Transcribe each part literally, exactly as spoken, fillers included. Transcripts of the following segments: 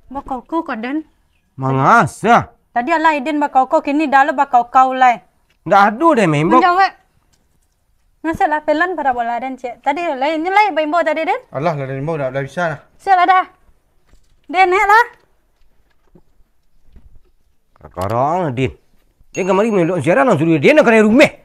Bakau-kau ka den. Mangasa? Tadi alah Iden bakau-kau, kini dah lo bakau-kau lai. Ndak ado deh, Mem. Manjawek. Ngasa lah pelan para bola den, cek. Tadi lai, ini lai baimbau tadi, Den. Alah, lah den imbau, dah, dah bisa lah. Siap lah dah. Den, naik lah. Kakarang, Din. Den kamari melok siaran, langsung dia nak kanai rumah.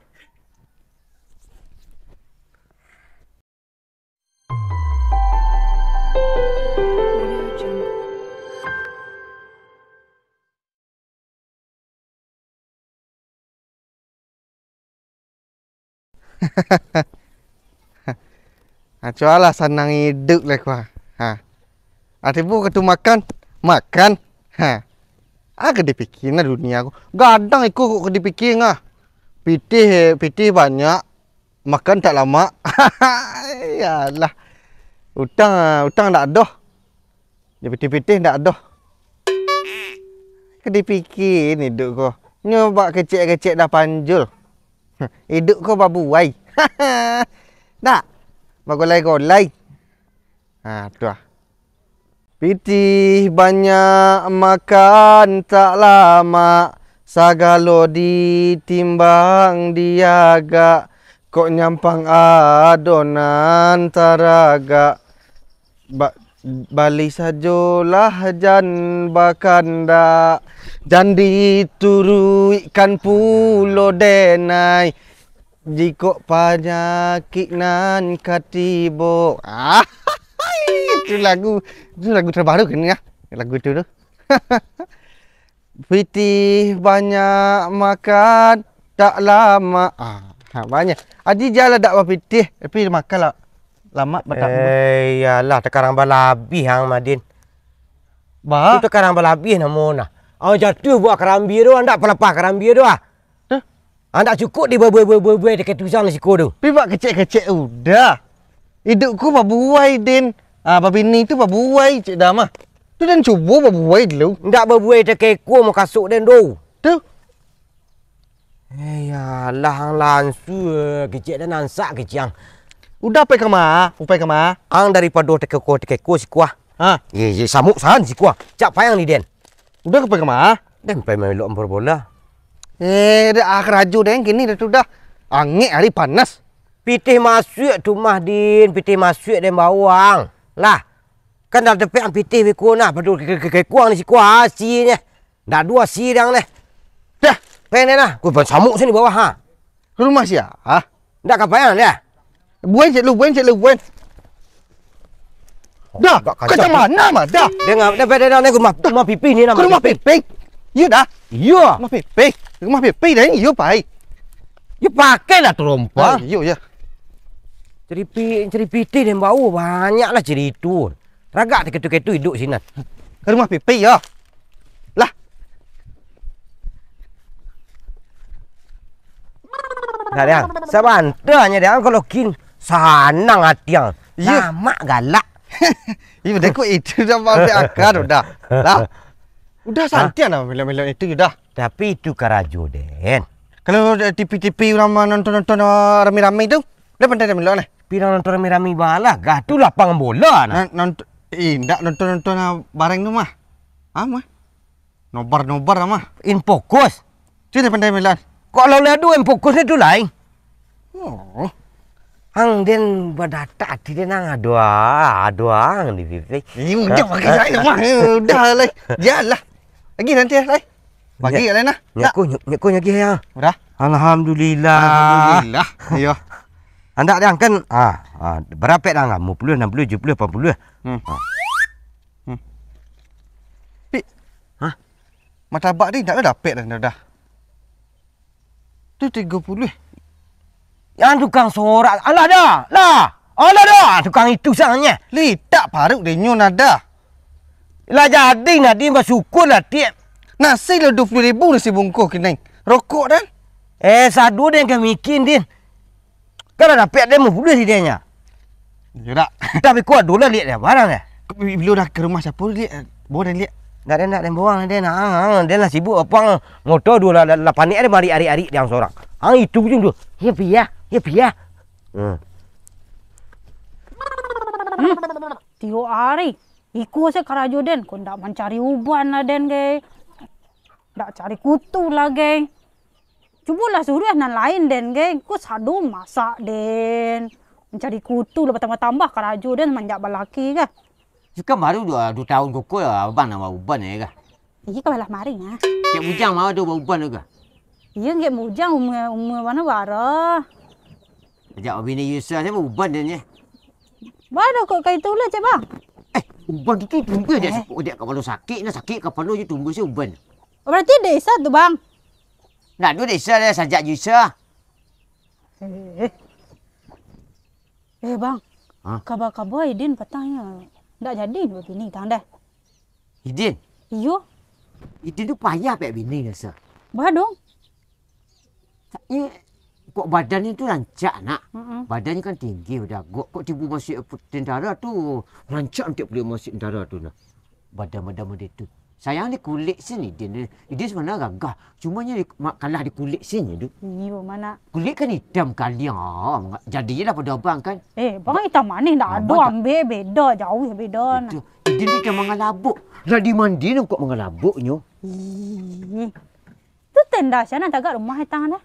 Ha, cualah sanang iduik lai ko. Ha. Ati bu katu makan, makan. Ha. Ah, ka dipikia nah dunia ko. Gadang iko kok ka dipikia ah. Pitih, pitih banyak, makan tak lamak. Yalah. Utang, utang ndak doh. Di pitih-pitih ndak doh. Ka dipikia iduik ko. Nyo bak kecek-kecek dah panjul. Iduik ko babuai. Ndak? Bagolai-golai. Ha, tu ah. Pitih banyak makan tak lamak, sagalo ditimbang diagak, kok nyampang adonan taragak. Ba-, bali sajolah jan bakandak, jan dituruikkan pulo denai. Jikok panyakik nan ka tibo. Ah, itu lagu, itu lagu terbaru kan ya? Lagu itu tu. Pitih banyak makan, tak lamak. Ah, ha, banyak. Adi jalan dak bapitih, tapi makan lah. Lamak batambah. Eh, iyalah, takarang balabiah ang, Madin. Bah. Tu takarang balabiah namo nah. Ang jatuah buah karambia tu, ang dak palapah karambia tu ah. Hah? Ang dak cukup di babuai-babuai dekat tusang di siko tu. Pi bak kecek-kecek udah. Iduik ku babuai, Din. Ah, babini tu babuai, cek dah mah. Tu den cubo babuai dulu. Ndak babuai takeko mukasuik den tu. Tu. Eh, yalah, ang langsung, eh, kecek den ansak kecek ang. Udah pai kama, upai kama. Ang daripado takeko-takeko siko ah. Ha. Ye, ye, samuk san siko ah. Cak payang ni den. Udah ka pai kama? Den pai mamelok bola. Eh, dah ah, karajo den kini dah tu dah. Angek hari panas. Pitih masuak tu mah, Din, pitih masuak den bawang. Lah, kan dah dapek ang pitih beko nah, pado ke, ke, ke, kekuang di siko asinyo. Ndak duo asi dang neh. Dah, pai neh nah. Ku ban samuk sini bawah ha. Rumah sia? Ha? Ndak ka payah dah. Buan cek lu, buan cek lu, buan. Dah, ka macam mana mah dah? Dengar, dah pada dah, dah, rumah, rumah pipi ni nama. Ke rumah pipi. Iyo dah. Iyo. Rumah pipi. Rumah pipi dah ni, iyo pai. Yo pakai lah tu rompang. Ah, iyo ya. Ceripi, ceripitih den bau banyak lah cerito. Ragak tu ketu-ketu iduik sinan. Ka rumah pipi yo. Lah. Nah, Dang. Sabantanyo, Dang, kalau kin sanang ati ang. Iyo. Lamak galak. Iyo, dek kok itu dah mampir akar udah. Lah. Udah santian lah melok-melok itu udah. Tapi itu karajo, Den. Kalau di T V-T V urang manonton-nonton rami-rami tu, dah pandai dah melok nah. Pi urang nonton rami-rami balah, gah tu lapang bola nah. Nan-, nont-, eh, indak nonton-nonton bareng tu mah. Ah, mah. Nobar-nobar mah. In fokus. Cina pandai melan. Kok lalu adu in fokus ni tu lain? Oh. Ang den badatak ati den ang ado, ado ang di pipi. Ini udah pakai saya mah. Udah lah. Jalan lah. Lagi nanti lah. Bagi lah nah. Nyaku, nyaku lagi ya. Udah. Alhamdulillah. Alhamdulillah. Iyo. Andak den kan, ah, ah, berapa dah? Lima puluh, enam puluh, tujuh puluh, lapan puluh. Hmm. Ah. Hmm. Pi. Hah? Martabak ni ndak lah dapek dah, dah. Tu tigo puluh. Yang tukang sorak, alah dah, lah. Alah dah, tukang itu sangatnya. Litak paruk deh nyo nada. Lah jadi, Nadin, basyukur lah, Tik. Nasi lah dua puluh ribu nasi bungkuh kinai. Rokok dan? Eh, sadu den ka mikin, Din. Kan lah dapek den limo puluh di dianya. Yo dak. Tapi kok ado lah liak dia barang dia. Bilo dah ka rumah siapo liak? Bawa dan liak. Ndak ada, ndak ada buang dia nak. Ah, ah, dia lah sibuk apa? Motor dua lah, lah, lah panik ada marik-arik-arik dia sorang. Ah, itu je tu. Ya pia, ya pia. Hmm. Hmm. Tiok hari. Iko se karajo den, ko ndak mancari uban lah den ge. Ndak cari kutu lah ge. Cubolah suruah nan lain den ge. Ko sado masak den. Mancari kutu lah batambah-tambah karajo den manjak balaki ge. Sukan baru duo, duo taun koko lah abang nak bauban ye kah? Iyo ka balah mari ah. Cek bujang mah ado bauban tu kah? Iyo, ngek bujang umua, umua mano bara. Ajak babini Yusa sajo bauban den ye. Baru kok ka itu lah, cek bang. Eh, uban tu, tu tumbuah dek Eh. Dek kapalo sakik, nah sakik kapalo je tumbuah se uban. Berarti dek Isa tu, bang? Ndak ado dek Isa lah, sajak Yusa. Eh. Eh, bang. Hah? Kaba-kaba Idin patang nyo ndak jadi babini tang deh. Idin? Iyo. Idin tu payah pek bini rasa. Bah dong. Tapi kok badannyo tu rancak, nak. Mm-mm. Badannyo kan tinggi, badagok. Kok tibo masuak tentara tu, rancak untuak baliau masuak tentara tu, nah. Badan-badan model tu. Sayang di kulik sin Idin. Idin sabananyo gagah. Cumanyo di, ma-, kalah di kulik sin je tu. Iyo, mana? Kulik kan itam kaliang. Ah, jadi je lah pado abang kan. Eh, bang itam manih ndak ado, abang tak ambiak beda, jauh beda nah. Itu. Idin tu itam mangalabok. Lah di mandi nang kok mangalaboknyo. Ih. Tu tenda siapa nan tagak rumah tang dah?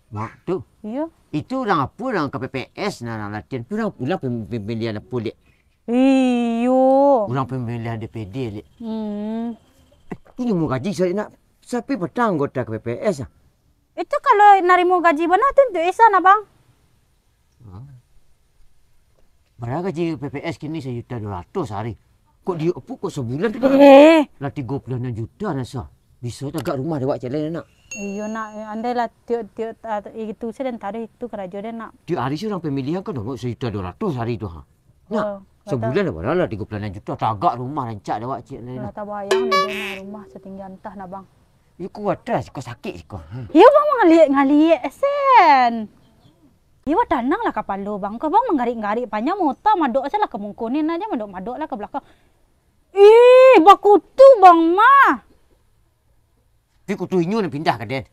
Mak tu. Iyo. Itu urang apo, urang K P P S nah, urang latihan. Tu urang pulang pem-, pemilihan apo, Lek? Iyo. Urang pemilihan D P D, Lek. Hmm. Eh, tu nimo gaji sarik nak. Sampai patang anggota K P P S ah. Itu kalau narimo gaji bana tu untuak Isa nah, bang. Ah. Bara gaji P P S kini sajuta duo ratuih sahari. Kok di, apo, kok sabulan tu Eh. Lah tigo puluah anam juta rasa. Bisa tagak rumah dek awak cek lain, nak. Iyo, nak. Andai lah tiok-tiok, ah, itu se den taruih itu karajo den, nak. Tiok hari se urang pamilihan kan dapek sajuta duo ratuih sahari tu, ha. Nak, Oh, sabulan lah bara lah tigo puluah anam juta, tagak rumah rancak dek awak cek lain. Lah tabayang dek den rumah satinggi antah nah, bang. Iko atas, iko sakik, iko. Ha. Iyo, bang mangaliek-ngaliek sen. Iyo, tanang lah kapalo bang ko, bang manggarik-garik panjang mota, madok se lah ka muko ni, nah, jan madok-madok lah ka balakang. Ih, bakutu bang mah. Tapi kutu inyo nan pindah ka den.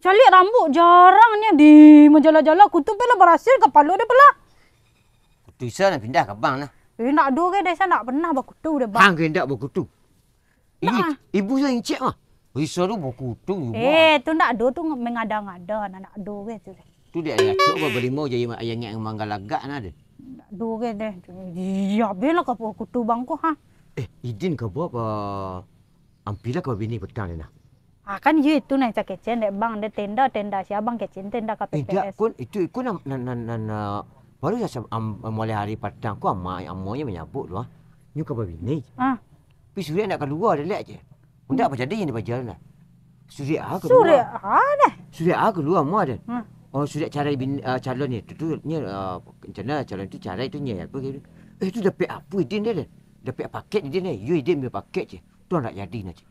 Caliak rambuik jarang nian di manjala-jala, kutu pun lah barasiah kapalo den pala. Kutu Isa nan pindah ka bang nah. Eh, ndak ado ge, den Isa ndak pernah bakutu deh, bang. Hang ge ndak bakutu. Ibu, Nah. ibu sa incek mah. Bisa tu bakutu, ibu. Eh, tu ndak ado tu, mangada-ngada, nah, ndak ado ge tu. Tu dek ayah acok ba-, balimo jadi ma-, ayah ngek manggalagak nah deh. Ndak ado ge deh. Iya, bela ka bakutu bang ko, ha. Eh, Idin ka buek apa? Ampilah ka babini patang deh nah. Ah, kan iyo itu nan sa kecen dek bang, dek tenda, tenda si abang kecen, tenda K P P S. Indak, kun, itu, itu nan, nan, nan, nan, ah, baru sa-, am-, mulai hari patang ko ama-, amonyo manyabuk tu, ah. Nyo ka babini. Ah. Tapi surek ndak kalua dek lek je. Ndak apa jadi nyo dibaja lah. Surek a kalua. Surek a deh. Surek a kalua mua deh. Hmm. Oh, surek carai bin-, ah, calon nyo tu, tu, nyo, ah, rencana calon tu carai tu nyo, apa gitu. Eh, tu dapek apo Idin deh, deh? Dapek paket Idin deh. Yo, Idin ambiak paket je. Tu ndak jadi nah, cik.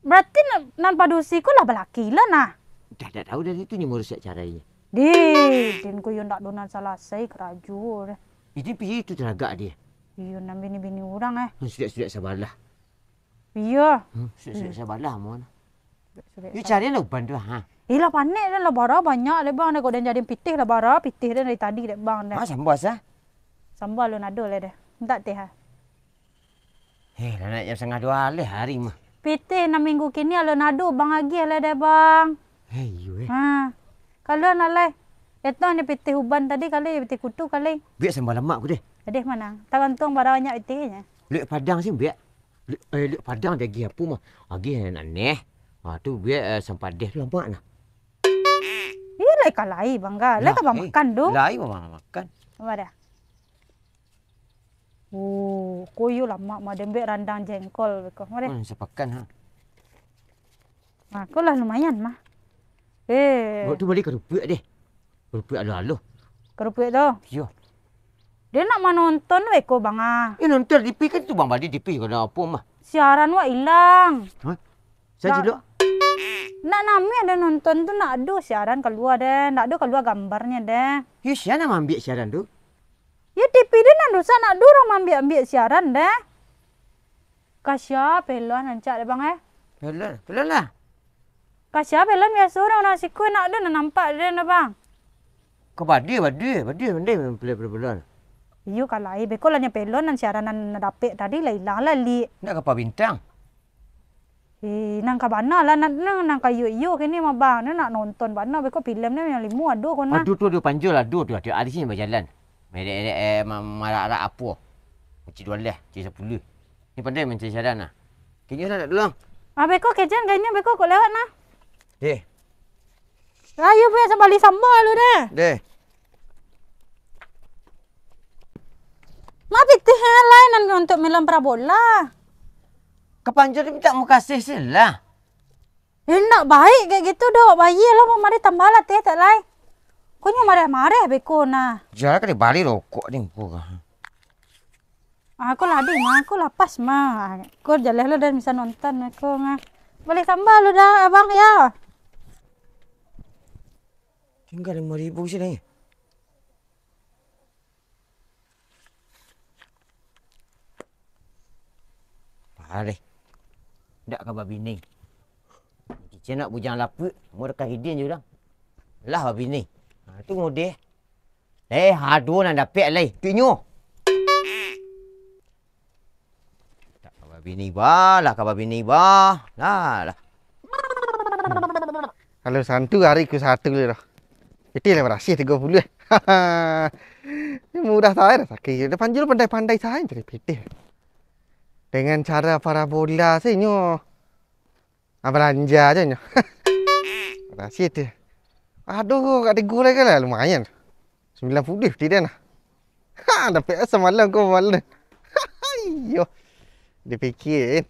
Berarti nan, nan padusi ko lah balaki lah nah. Dah, dak tahu dari tu nyo maurusak carai nyo. Deh, Din ko yo ndak do nan salasai karajo deh. Idin pi itu taragak deh. Iyo, nan bini-bini urang, eh. Hmm, sudah-sudah sabalah. Iyo. Hmm, sudah-sudah sabalah, mon. Sudah-sudah Yo sabalah. Cari lah uban tu, ha. Eh, lah panek dah lah bara banyak deh, bang. Dah kok den jadi pitih lah bara, pitih deh dari tadi deh, bang, deh. Ah, sambal sah? Sambal alun ado lah deh. Mintak teh, ha. Eh, lah nak jam satangah duo lah hari mah. Pitih nan minggu kini alun ado, bang agiah lah deh, bang. Eh, iyo, eh. Ha. Kalau nak lai. Itu nyo pitih uban tadi kali, pitih kutu kali. Biak sambal lamak ko deh. Deh mana? Tagantuang bara banyak pitihnyo. Lek padang sih, biak. Lek, eh, lek padang deh agiah apo mah? Agiah nan aneh. Ha, tu biak, eh, sampadeh tu lamak nah. Iyo, lai ka lai, bang, ga. Lai ka bang makan tu. Lai bang makan. Apa dah? Oh, ko yo lamak mah, den ambiak randang jengkol beko. Mari. Hmm, sapakan, ha. Ha, ko lah lumayan mah. Eh. Waktu bali karupuak deh. Karupuak alo-alo. Karupuak tu? Iyo. Dia nak manonton beko, bang, ah. Eh, nonton T V kan tu, bang, bali T V ko ado apo mah. Siaran wak ilang. Hah? Sia Nak, cilok? Nak namiah ado nonton tu, nak ado siaran kalua deh. Nak ado kalua gambarnyo deh. Yo, sia nan maambiak siaran tu? Yo, T V den nan rusak, nak ado urang maambiak-ambiak siaran deh. Ka sia pelon rancak deh, bang, eh? Pelon, pelon lah. Ka sia pelon biaso urang, urang siko nak ado nan nampak deh, bang. Ka badia, badia, badia, mandai pelon, pelon, pelon. Iyo ka lai, beko lah nyo pelon nan siaran nan dapek tadi lah ilang lah, Lik. Ndak ka pa bintang? Eh, nan ka bana lah, nan, nan, nan ka iyo-iyo kini mah, Bang. Nan nak nonton bana, beko filem ni yang limo ado ko nah. Ado tu, ado panjul, ado tu, ado di sini bajalan. Merek-merek, eh, ma-, marak-rak apo? Kunci dua belas, kunci sapuluh. Ni pandai mancari siaran nah. Kini lah nak pulang. Ah, beko kejan, kayaknya beko kok lewat nah. Deh. Ayo, buek sabali samba lu deh. Deh. Ma pitih lai nan untuk milam parabola. Ka panjul minta makasih sih lah. Eh, ndak baik kayak gitu doh. Bayia lah, mari tambah lah teh tak lai. Kok nyo marah-marah beko nah. Jan ka dibali rokok ni, ko ka. Aku lah adi mah, aku lah pas mah. Ko jaleh lo dan bisa nonton aku mah. Bali samba lu dah, Abang, ya. Tingga limo ribu sini. Pareh. Ndak ka babini. Kicen nak bujang lapuk, umur ka hidin je urang. Lah babini. Ha, tu mudeh. Eh, ado nan dapek lai. Tu inyo. Tak ka babini bah, lah ka babini bah. Lah, lah. Kalau santu hari ku satu le doh. Pitih lah barasih tigo puluah. Ni mudah sae lah sakik. Dah panjul pandai-pandai sae cari pitih. Dengan cara parabola se nyo. Ah, balanja je nyo. Barasih tu. Aduh, kak digulai kan lah lumayan. Sambilan puluah pitih den lah. Ha, dapek samalam ko malam. Iyo. Dipikia, eh.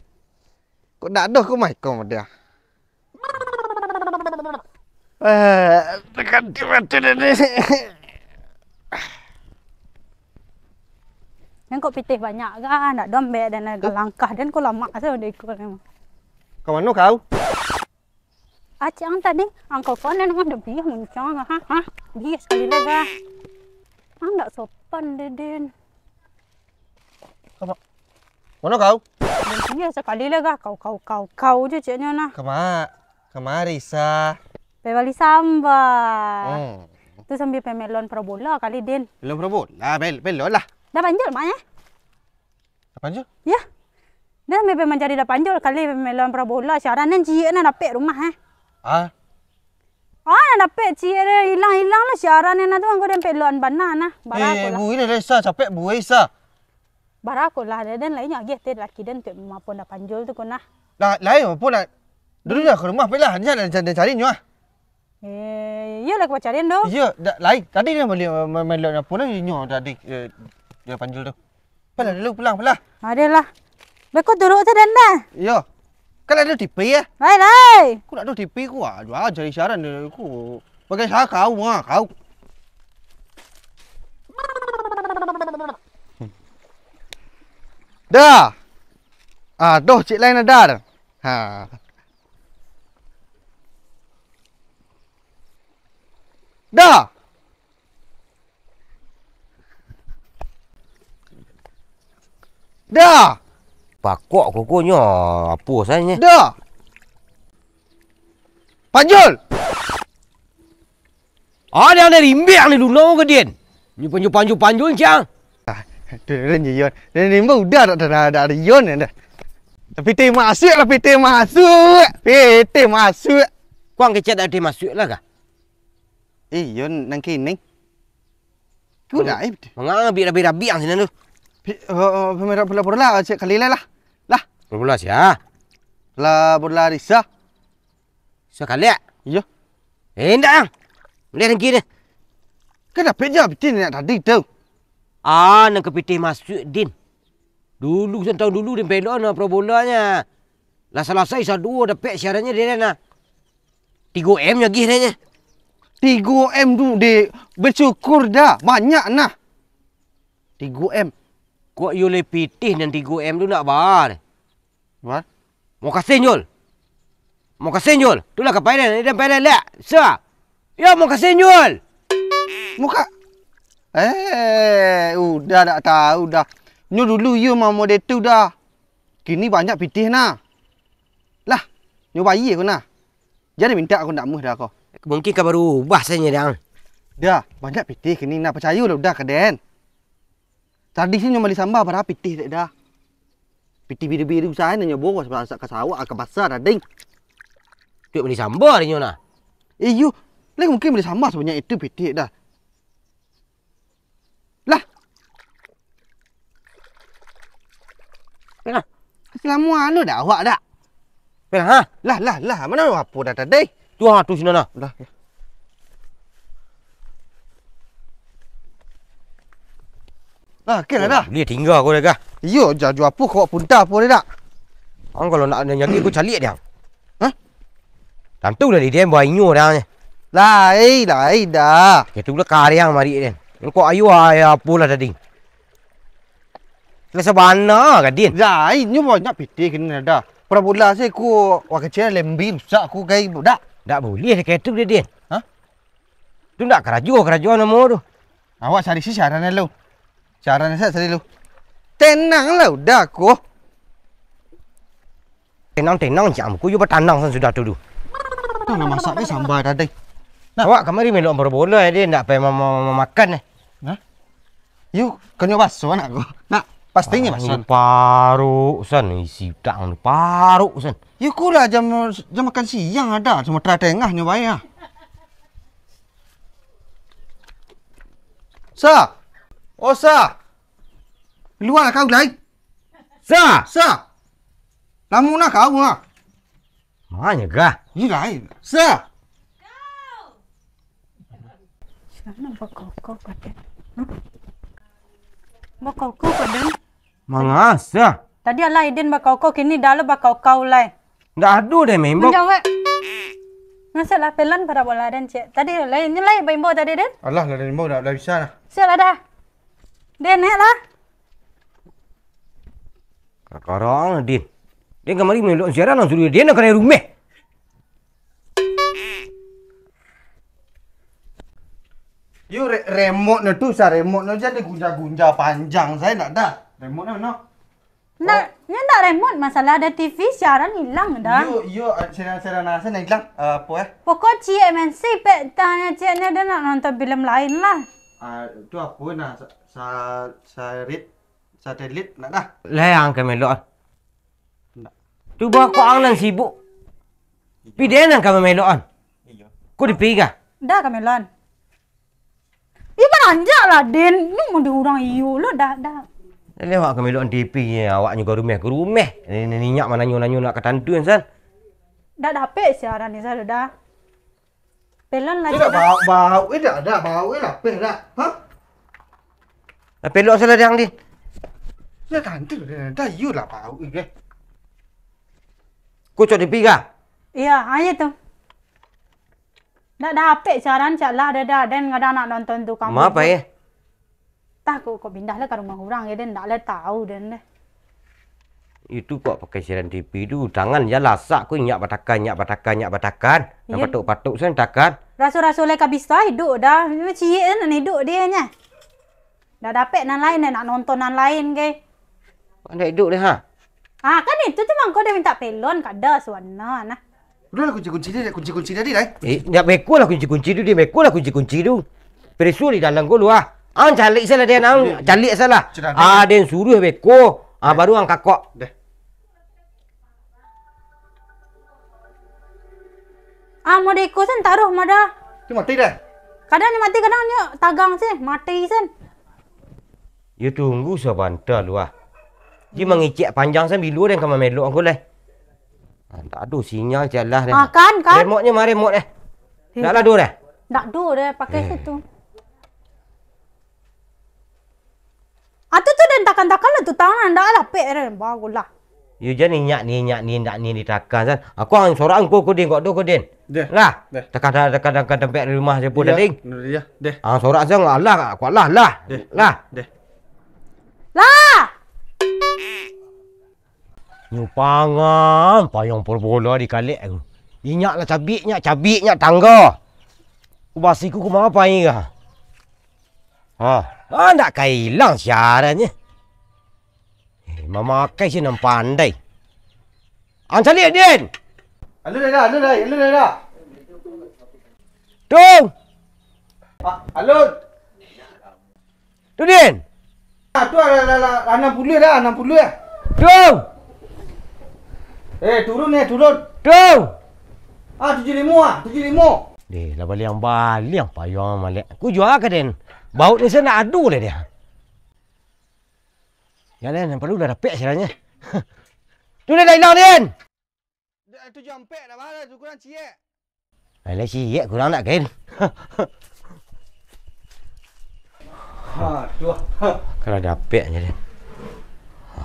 Kok dak doh ko mai ko dia. Eh, tekan mati dah ni. Nan kok pitih banyak ga, ndak doh ambek den, langkah den ko lamak se udah ikut memang. Ka mano kau? Acik ang tadi, angkau ko nan ado biah muncang ga, ha? Ha? Biah sakali lai ga. Ang ndak sopan deh, den. Ka ma-, mano kau? Biah sakali lai ga, kau, kau, kau, kau je ceknyo nah. Kama-, kamari sa. Pai bali samba. Hmm. Tu sambia pai melon parabola kali, den. Melon parabola, pel-, pelon lah. Dah panjul, Mak, eh? Dah panjul? Yah. Dah, meh pai mancari dah panjul kali, melon parabola, siaran nan ciek nan dapek rumah, eh. Ah. Ah, nan dapek ciek deh, ilang-ilang lah siaran nan tu, angko den pelon bana nah. Bara ko lah. Eh, buih deh, sa, capek buih, sa. Bara ko lah, den, den lai nyo agiah teh laki den tu, mapon dah panjul tu ko nah. Lah, lai mapon nak. Dulu dah ka rumah, pai lah, jan, jan, jan cari nyo ah. Eh, iyo lah ka pacarian doh. Iyo, dak lai. Tadi nyo bali ma-, ma-, melon apo lah inyo tadi, eh, dia panjul tu. Apalah dulu pulang, apalah. Ado lah. Beko turuk tu den dah. Iyo. Kan ado T V ya? Lai, lai. Ku nak ado T V ku, ah, jual cari siaran dia ku. Bagai sa kau, ah, kau. Dah. Ah, doh cik lain dah. Ha. Dah. Dah. Pakok kukuhnyo, apo sajo. Dah. Panjul. Ah, dia ni rimbang ni dulu ke, Din? Ni panjul, panjul, panjul, cang. Ah, tu Ren je, Yon. Ren ni mah udah dak, dak, dak, dak ada Yon dah. Tapi teh masuk lah, pitih masuk. Pitih masuk. Kuang kecek dak teh masuk lah kah? Eh, Yon nang kini. Ku dak, eh. Manga abih rabih-rabih ang sinan tu. Pi-, oh, oh, pemerah bola-bola, cek kali lah, lah. Lah. Bola-bola sia? Lah, bola Risa. Sakaliak? Iyo. Eh, indak, ang. Maliah dengki ni. Kan dapek je pitih nak tadi tu. Ah, nan ka pitih masuk, Din. Dulu, sataun dulu, Din, pelok no parabolanya. Lah salasai saduo dapek siarannyo, Din, nah. Tigo M nyo agih, Din, nyo. Tigo M tu, Dek. Bersyukur dah. Banyak nah. Tigo M. Kok iyo lai pitih nan tigo M tu nak ba? Wah. Mokasih, Jul. Mokasih, Jul. Tu lah ka pai den, den pai den, lek. Sa. Yo, mokasih, Jul. Muka. Eh, udah dak tahu dah. Nyo dulu iyo mah model tu dah. Kini banyak pitih nah. Lah, nyo bayia ko nah. Jadi mintak ko ndak muah dah ko. Mungkin ka barubah sajo dah. Dah, banyak pitih kini nah, pacayo lah udah ka den. Tadi sih nyo bali samba bara pitih dek Da. Pitih biru-biru sae nyo bawa sa-, sa-, ka sawah, ka pasar, Ding. Tuak bali samba dek nyo nah. Iyo, lai mungkin bali samba sabanyak itu pitih Da. Lah. Lah. Salamo anu Da awak Da? Lah, ha? Lah, lah, lah. Mano apo Da tadi? Tu, ha, tu sinan nah. Lah. Lah, oke lah Da. Buliah tingga ko Da, kah? Iyo, ja-, jo apo kok punta apo Da? Ang kalau nak nyagi ko caliak dek ang. Hah? Tantu lah di den bainyo Da. Lai, lai Da. Itu lah kariang mari den. Kok ayo ayo apo lah tadi? Lah sabana ka, Din? Lai, nyo banyak pitih kini Da. Parabola se ko, wak kecil lembi rusak ko gai budak. Ndak buliah kaya tu, Din. Hah? Tu ndak karajo, karajo namo tu. Awak cari si siaran lo. Siaran se cari lo. Tenang lah udah ko. Tenang-tenang, cam ko yo batanang san sudah tu, tu. Nah, masak ni samba tadi. Nah. Awak kamari melok parabola, eh, Din, ndak pai ma-, ma-, ma-, makan, eh. Nah. Yo, kanyo baso anak ko. Nak, pastinyo baso. Paruk san, isi utak anu paruk san. Yo, ko lah jam, jam makan siang Da, Sumatera Tengah nyo bae ah. Sa. Oh, Sa. Luar lah kau lai. Sa. Sa. Lamo nah kau ah. Manyo gah? Iyo lai. Sa. Siapa bakau-kau padan? Hah? Bakau-kau padan? Manga Sa? Tadi alah Idin bakau-kau, kini Da lo bakau-kau lai. Ndak ado deh maimbau. Manjawab. Masalah pelan para bola dan cek. Tadi lai, ini lai baimbau tadi, Den. Alah, lah imbau dah, dah bisa lah. Siap lah dah. Den, naik lah. Kakarang, Din. Den kamari melok siaran, langsung Din nak kanai rumah. Yo, re-, remote nyo tu, sa remote nyo jan digunja-gunja panjang, sa ndak dah. Remote nyo mano? Ndak, nyo ndak remote, masalah ado T V, siaran ilang dah. Iyo, iyo, siaran-siaran asa ndak ilang, eh, apo eh? Pokok ciek men si pek tanya cieknyo dah nak nonton film lain lah. Ah, tu apo nah, sa-, sa-, sarit, satelit ndak dah? Lah yang ka melok. Ndak. Tu baa kok ang nan sibuk. Iyo. Pi den nan ka mamelok an. Iyo. Ko dipi kah? Dah ka melok an. Ih, baranjak lah, Den. Ni mun di urang iyo lo, dah, dah. Lewat ka melok an T V, awak nyo ka rumah, ka rumah. Ni, ni, ninyak mananyo-nanyo nak ka tantu, san. Dah dapek siaran ni, sa, dah. Pelon lah. Tidak bau, bau, eh, dah, dah, bau, eh, lapeh, dah. Hah? Lapeh lo salah dang, Din. Dah tantu, dah, dah, iyo lah, bau, eh. Kucok di piga? Iya, aja tu. Ndak dapek siaran, cak lah, dah, dah, den kadang nak nonton tu kamu. Maaf, tu. Eh. Tah, kok, kok pindah lah ka rumah urang, ya, den ndak lah tahu, den, deh. Itu kok pakai siaran T V tu, tangan je lasak, kok inyak batakan, inyak batakan, inyak batakan. Nan patuk-patuk sen takan. Raso-raso lai ka bisa hidup dah, memang ciek kan hidup dia nya. Ndak dapek nan lain, nak nonton nan lain ke. Ndak hidup deh, ha? Ah, kan itu tu mangko dia minta pelon, kada suana nah. Udah lah, kunci-kunci dia, kunci-kunci tadi lah, eh. Eh, ndak beko lah kunci-kunci tu, dia beko lah kunci-kunci tu. Peresu di dalam ko lu, ah. Ang calik salah dia, ang calik salah. Sudah, ah, sudah. Den suruh beko. Ah, baru ang kakok. Deh. Ah, mode iko sen taruh mode. Tu mati dah. Kadang nyo mati, kadang nyo tagang sen, mati sen. Yo tunggu sabanta lu ah. Ji mangicek panjang sen, bilo den ka mamelok angku leh. Ah, tak ado sinyal cak lah deh. Ah, kan, kan? Remote-nyo ma remote eh? Eh. Ndak lah ado dah. Ndak ado dah, pakai situ. Atu tu den takan-takan lah tu tangan, ndak lah pek dah, bagulah. Yo jan inyak ni, inyak ni, indak ni ditakan san. Aku ang sorak angku ko den, kok do ko den. Deh. Lah. Deh. Takan, takan, takan tampek di rumah siapo tadi. Iya, deh. Ah, sorak sang, alah, kuat lah, lah. Deh. Lah. Deh. Lah. Nyo pangan, payung parbola dikalek tu. Inyak lah cabik nyak, cabik nyak tangga. Kubasi ku kumapai ka? Ha, ha, ndak ka ilang siarannyo. Eh, mamakai si nan pandai. Ang caliak, Din! Alun, Dada, alun, Dada, alun, Dada. Tung! Ah, alun! Tu, Din! Ah, tu lah, lah, lah, lah, anam puluah dah, anam puluah dah. Tu! Eh, turun, eh, turun. Tu! Ah, tujuah limo ah, tujuah limo. Deh, lah baliang-baliang payuang Malek. Ku jua ka den. Bauk ni sa ndak ado lai deh. Yo lah, nan paralu lah dapek siaranyo. Tu lah, lah ilang, Den. Tujuah ampek dah, bah, tu kurang ciek. Alah, ciek kurang nak, Ken. Ha, tu. Kalau dapek je, Den. Ha.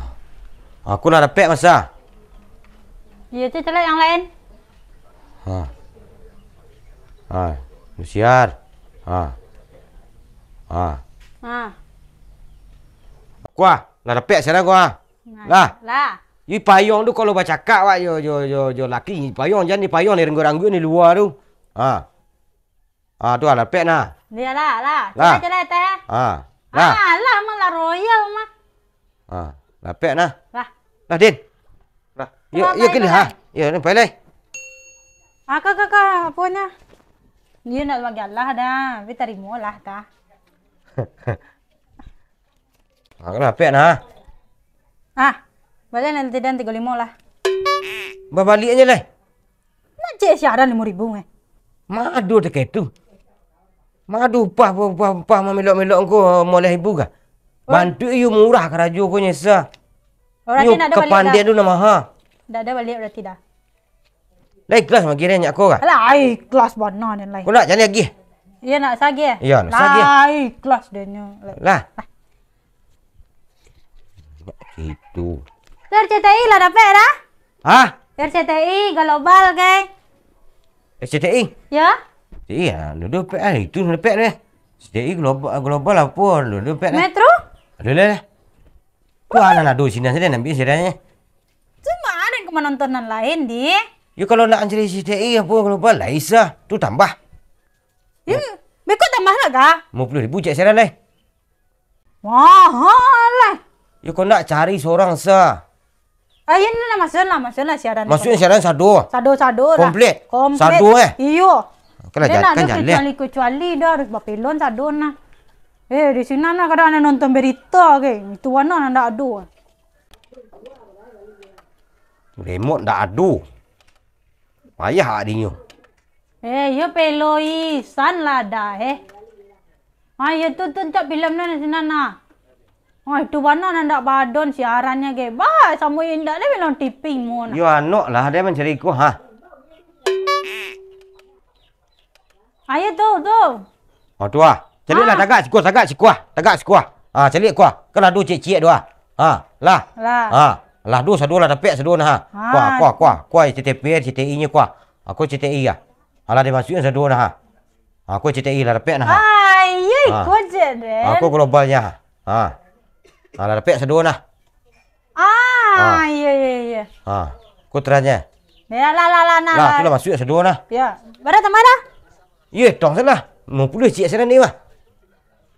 Aku lah dapek masa. Iyo, tu celak yang lain. Ha. Ha, Lusiar. Ha. Ha. Ha. Kuah, lah dapek siaran kuah. Nah, lah. Lah. Ih, payuang tu kalau bacakak, wak, jo, jo, jo, jo laki, payuang jan di payuang, di rengguang-rengguang di lua tu. Ha. Ha, tu lah, dapek nah. Yo lah, lah. Lah. Calai, calai, teh. Ha. Lah. Ah, lah, malah royal mah. Ha, dapek nah. Lah. Lah, Din. Lah. Yo, yo, kini, ha. Yo, ni, pai lai. Ah, ka, ka, ka, aponyo? Iyo nak bagi Allah dah, tapi tarimo lah, tah. Ha, kan dapek nah. Ah, baliak nan tadi tigo limo lah. Babaliaknyo lai. Nak cek siaran limo ribu, eh. Mado takah tu. Mado upah, upah, upah mamelok-melok engko moleh ibu kah? Oh. Bantu iyo murah karajo ko nyesa. Berarti ndak ado baliak dah. Kapandian tu nan maha. Ndak ado baliak berarti dah. Lah ikhlas manggirin nyak ko kah? Alah, ikhlas bana den lai. Ko nak cari agiah? Iyo, nak sagiah. Iyo, nak sagiah. Lah, ikhlas den nyo. Lah. Lah. Itu. Tu R C T I lah dapek dah? Hah? R C T I Global, gai. R C T I? Yo. Iyo, dudu pek ah, itu dapek deh. R C T I Global, Global apo? Dudu pek deh. Metro? Aduh lah. Wah, nan ado sinan sajo, ambiak siarannyo. Cuma ado nan ka manonton nan lain, di. Yo, kalau nak mancari R C T I apo Global, lah bisa. Tu tambah. Yo, beko tambah lah, kah? Limo puluah ribu cek siaran lai. Mahal lah. Yo, kau nak cari sorang sa. Ah, iyo, ni lah, masuak lah, masuak lah siaran. Masuak siaran sado. Sado-sado lah. Komplit? Komplit. Sado, eh? Iyo. Kan jaleh. Kecuali-kecuali dah harus bapilon sado nah. Eh, di sinan nah kadang ado nonton berita ke. Itu bana nan ndak ado. Remot ndak ado. Payah adinyo. Eh, iyo pelo isan lah dah, eh. Ah, iyo tu, tu, cak filem nan sinan nah. Ah, itu bana nan ndak baadon siarannyo ge. Bah, samo indak deh film T V mo nah. Yo anok lah, deh mancari ko, ha. Ayo tu, tu. Oh, tu ah. Caliak lah, ah, tagak siko, tagak siko ah. Tagak siko ah. Ah, caliak ko ah. Kan ado ciek-ciek tu ah. Ha, lah. Lah. Ha, lah, duo sado lah dapek sado nah, ha. Ah. Ko ah, ko ah, ko ah. Ko ah, C T P, C T I-nyo ko ah. Aku C T I ah. Alah, dimasuakkan sado nah, ha. Aku C T I lah dapek nah, ha. Ah, iyo, iko je, Den. Aku Globalnyo, ha. Ha. Alah, dapek sado nah. Ah, iyo, iyo, iyo. Ha. Ko Transnyo. Yo, lah, lah, lah, nah, lah. Lah, tu lah masuak sado nah. Yo. Bara tambah dah? Iyo, tong salah. Limo puluah ciek sinan ni mah.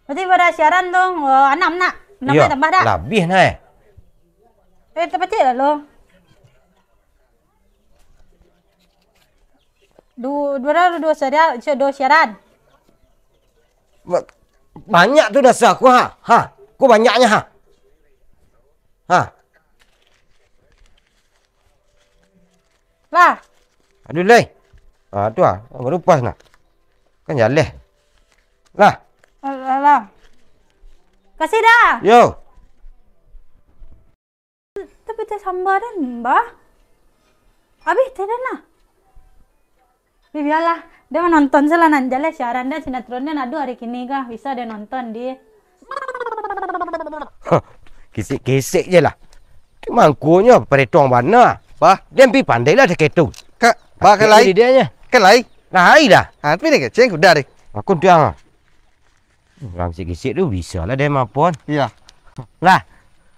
Berarti bara siaran tu, eh, anam nak. Anam nak tambah dah? Labiah nah, eh. Eh, tapacik lah lo. Du-, bara duo siaran, duo siaran. Ba-, banyak tu dah sa, ko ha. Ha, ko banyaknyo ha. Ha. Lah. Aduh, lai. Ah, tu ah, baru pas nah. Kan jaleh. Lah. Alah, lah. Kasih dah. Yo. Tapi teh samba den, Mbah. Abih teh den nah. Tapi bialah, den manonton se lah nan jaleh siaran den, sinetron den, aduh, hari kini kah, bisa den nonton di. Hah, kisik-kisik je lah. Mangkonyo paretong bana. Bah. Den pi pandai lah deketu. Ka, bah, kalai. Kalai. Lai dah. Ha, tapi ni kecing, udah deh. Aku dah. Urang gisik-gisik tu bisa lah den mapon. Iyo. Lah.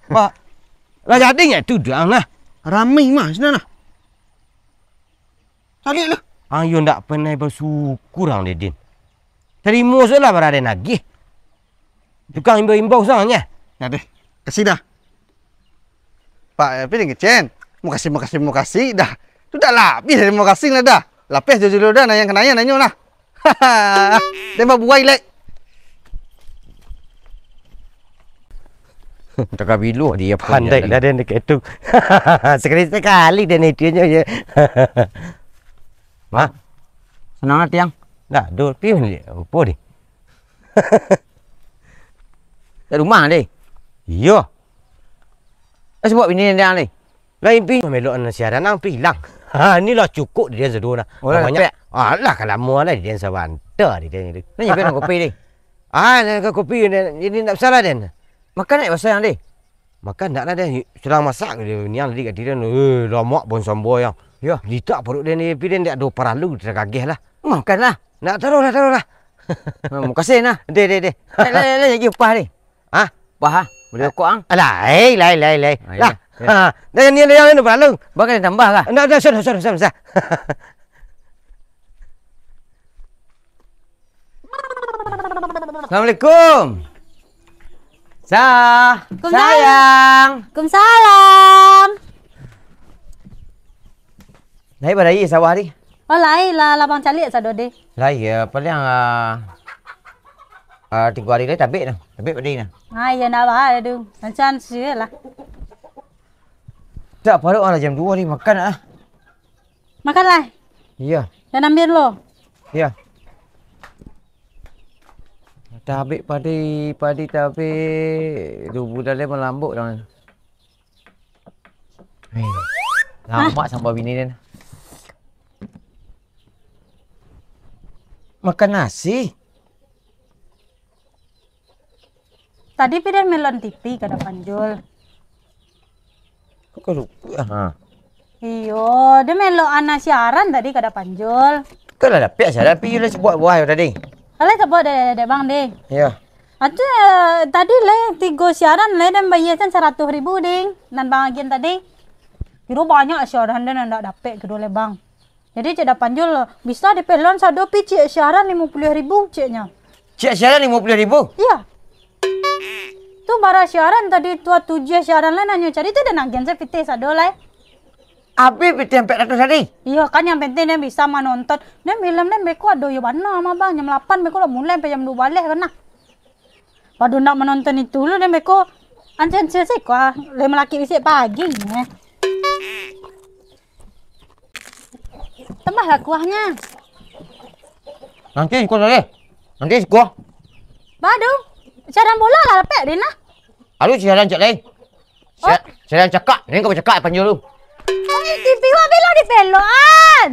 Pak. Lah jadi nyo tu dah lah. Rami mah sinan lah. Caliak lah. Ayo ndak panai basyukur ang Dedin. Tarimo sajolah bara den agiah. Tukang imbau-imbau sanyo. Nah deh. Kasih dah. Pak, tapi den kecen. Makasih, makasih, makasih dah. Tu dah lah, habis dari makasih lah dah. Lapeh jo dulu dah, nanyang kanai nanyo lah. Den babuai lek. Takabiluah dia. Pandai lah den dekat tu. Sakali-sakali den itu nyo je. Hah? Sanang lah, Tiang. Dah, duh, pi baliak. Apo ni? Kat rumah, deh. Iyo. Eh, sebab bini den, deh. Lain pi, mamelok anak siaran, nang pi ilang. Ha, ni lah cukuik di den sadonyo nah. Oh, lah, banyak. Capek. Alah, ka lamo lah di den sabanta di den tu. Ni, pi minum kopi, deh. Ah, nak ka kopi, den. Jadi, ndak usah lah, den. Makan nak basayang, deh. Makan ndak lah, deh. Sadang masak, deh. Niang tadi kat den. Eh, lamak bon samba yang. Yo. Litak paruik den, deh. Pi den ndak ado paralu, tagageh lah. Makan lah. Nak, taruh lah, taruh lah. Hmm, makasih, nah. Deh, deh, deh. Lai, lai, lai, lai, lagi upah, deh. Hah? Bah, ah, bali rokok ang. Alah, eh, lai, lai, lai. Ah, iyo. Lah. Iyo. Ha, dah, ni, ni, ni, ni, balalu. Bang, ada tambah kah? Ndak, ndak, sudah, sudah, sudah, sudah. Assalamualaikum. Sa-, Kumsalam. Sayang. Kumsalam. Lai baraia sawah tadi? Oh, lai lah, labang caliak sado deh. Lai, ya, paling, ah, ah, tigo hari lai tabek nah. Tabek padi nah. Ah, iya, ndak baa tu. Macam sih lah. Tak, paruik lah jam duo ni, makan lah. Makan lah. Iya. Jan ambiak lo. Iya. Tabek padi, padi tabek. Duh, budak lai malambok dah. Eh, lamak sambal bini den. Makan nasi. Tadi pi den melok T V ka Dapanjul. Kok ka lupo, ha? Iyo, den melok anak siaran tadi ka Dapanjul. Kok lah dapek siaran, pi lah sabuik buah tadi. Alah sabuik dek, dek bang deh. Iyo. Atu, eh, tadi lai tigo siaran lai den bayia kan saratuih ribu, ding, nan bang agian tadi. Kiro banyak siaran den nan ndak dapek kiro lai, bang. Jadi cek Dapanjul, bisa dipeloan sado pi cek siaran limo puluah ribu ceknyo. Cek siaran limo puluah ribu? Iya. Tu bara siaran tadi tu, tujuah siaran lai nanyo cari tu den agian se pitih sado lai. Abih pitih ampek ratuih tadi? Iyo, kan yang penting den bisa manonton. Den film den beko ado yo bana mah, bang. Jam lapan beko lah mulai sampai jam duo baleh kan nah. Pado ndak manonton itu lu, den beko ansia-ansia siko ah, lai malakik bisiak pagi nyo. Tambahlah kuahnyo. Nanti siko tadi. Nanti siko. Badu. Siaran bola lah dapek, Dina. Aduh, siaran cak lai. Sia-, siaran cakak. Ni kau bacakak panjang lu. Eh, T V wak bilo dipeloan.